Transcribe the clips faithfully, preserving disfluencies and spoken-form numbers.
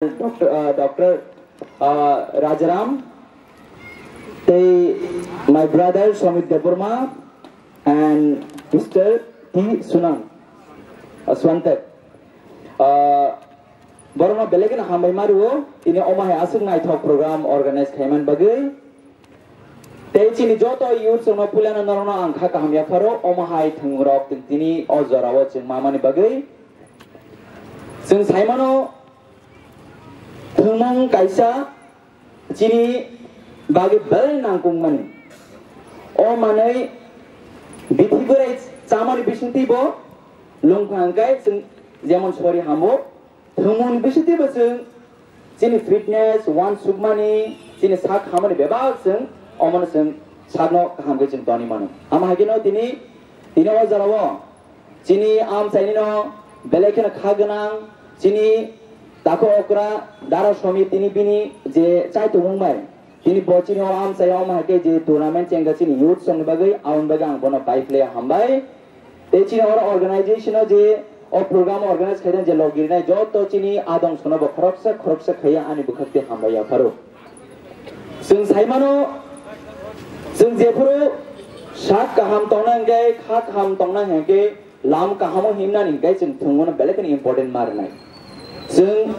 Doctor, uh, Doctor uh, Rajaram, tei my brother Somit Debbarma and Mister T Sunang uh, Swantek. Uh, borokno belai kheno hambai ma rwo, tini omo hai aswk naithok program organize khaimani bagwi. Tei chini joto youth rokno puilano norokno ang kha kaham yapharo, omo hai thwngmung rok tini o jorao chwng mamani bagwi. Chwng saimano thwngmung kaisa chini bagwi belai nangkukmani. O manwi bithi bwrai chamani bisingtwi bo lungkha hwnkhe chwng jemon sori hamo. Thwngmungni bisingtwi bo chwng chini fitness, uansukmani, chini sak hamani bebak chwng omono chwng sakno kaham khe chwng toni mano. Amo hai kheno tini, tini o jorao chini amchaini no belai kheno kha gwnang, chini takhu okra Dara Somi tini bini je chai tongmung bai, tini bo chini o amchai omo hai khe je tournament chengkha chini youth songni bagwi, aboni bagwi ang bono bai phlai hambai. Tei chini oro organization o je o program organize khaijak je log girinai joto chini adong sono bo khoroksa khoroksa khaiya ani bwkhak tei hambai yapharo. Chwng saimano chwng jephuru sak kaham tongna hwnkhe kha kaham tongna hwnkhe lam kahamo himnani hwnkhe chwng thwngmano belai kheno important ma rwnai. Chwng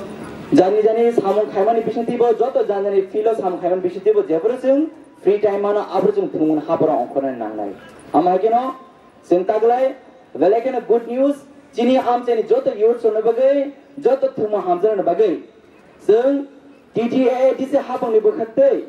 jani jani samung khaimani bisingtwi bo joto jani jani field o samung khaimani bisingtwi bo jephuru chwng free time mano aphuru chwng thwngmano hapharo ongkhornani nangnai. Amo hai kheno Chwng taklai, belai kheno good news, chini amchaini joto youth rokni bagwi, joto thwngmung hamjaknani bagwi. Chwng T T A A D C haphangni bwkhaktwi,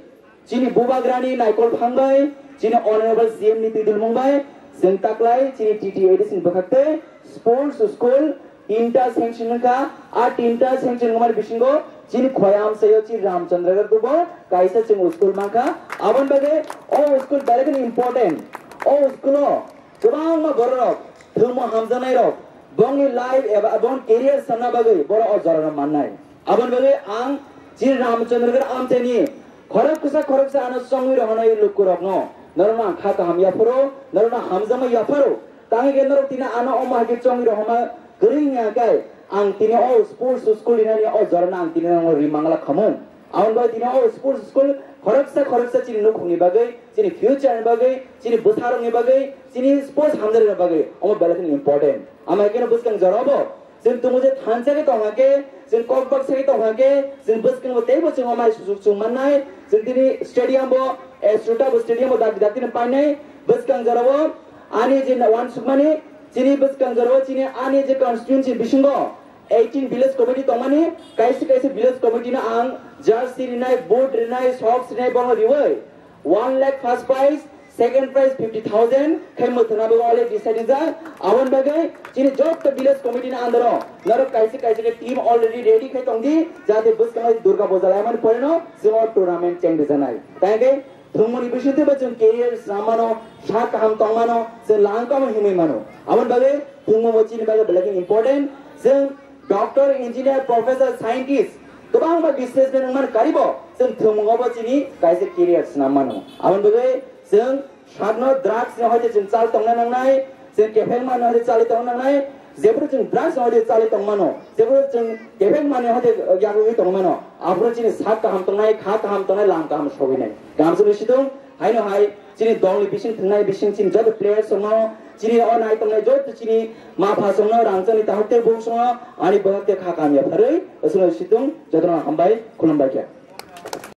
chini bubagrani naikol phang bai, chini honorable C M ni twidulmung bai, chwng taklai chini T T A A D C ni bwkhaktwi sports school tinta sanction wngkha, a tinta sanction wngmani bisingo chini khwaya amchaio chini Ramchandragarh bo kaisa chwng school mankha. Aboni bagwi o school belai kheno important. O school o kwbangma bororok thwngmung hamjaknairok bongni life eba bongni career sanna bagwi borok o jorano mannai. Aboni bagwi ang chini Ramchandragarh amchaini khoroksa khoroksa ano chongwi rohornai lukurokno norokno ang kha kaham yapharo, norokno hamjakma yapharo. Tangwi khe norok tini ano omo hai khe chongwi rohorma kwrwi wngya khe ang tini o sports school rinani o jorano ang tini norokno rimangla khamu. Aboni bagwi tini o sports school khoroksa khoroksa chini nukhungni bagwi, chini future ni bagwi, chini bwsarokni bagwi, chini sports hamjaknairokni bagwi omo belai kheno important. Amo hai kheno bwskang jorao bo chwng tongo je thansa khe tongkha khe, chwng kok baksa khe tongkha khe, chwng bwskango teibo chwng omo hai sujuk chwng mannai. Chwng tini stadium bo, Ashrota bo stadium bo dak dak tini painai. Bwskang jorao ani je uansukmani, chini bwskang jorao chini ani je constituency bisingo eighteen village committee tongmani, kaisa kaisa village committee no ang jersey rinai, boot rinai, socks rinai, bono riwi one lakh first prize, second prize fifty thousand khai mwthangna bagwi already decide rijak. Aboni bagwi chini joto village committee ni under o norok kaisa kaisa khe team already ready khai tongdi, jate bwskango Durga Puja laimani poreno chwng o tournament cheng rijaknai. Tei khe thwngmungni bisingtwi bo chwng career swnam mano, sak kaham tong mano, chwng lang kaham himwi mano. Aboni bagwi thwngmung bo chini bagwi belai kheno important. Chwng doctor, engineer, professor, scientist, kwbangma businessman wngmani karibo chwng thwngmungo bo chini kaisa career swnam mano. Aboni bagwi chwng sakno drugs ni hoite chwng chal tongna nangnai, chwng kepheng mani hoite chali tongna nangnai, jephuru chwng drugs ni hoite chali tongmano, jephuru chwng kepheng mani hoite yagwi tongmano, aphuru chini sak kaham tongnai, kha kaham tongnai, lang kaham sogwinai. Kaham sogwi situng, haino hai chini dolni bising thwngnai bising chini joto players rokno, chini o nai tongnai joto chini ma pha songno, rangchakni tahuk tei buk songno, ani bohok tei kha kaham yapharwi, aswkno situng, jotono hambai, khulumbai khe.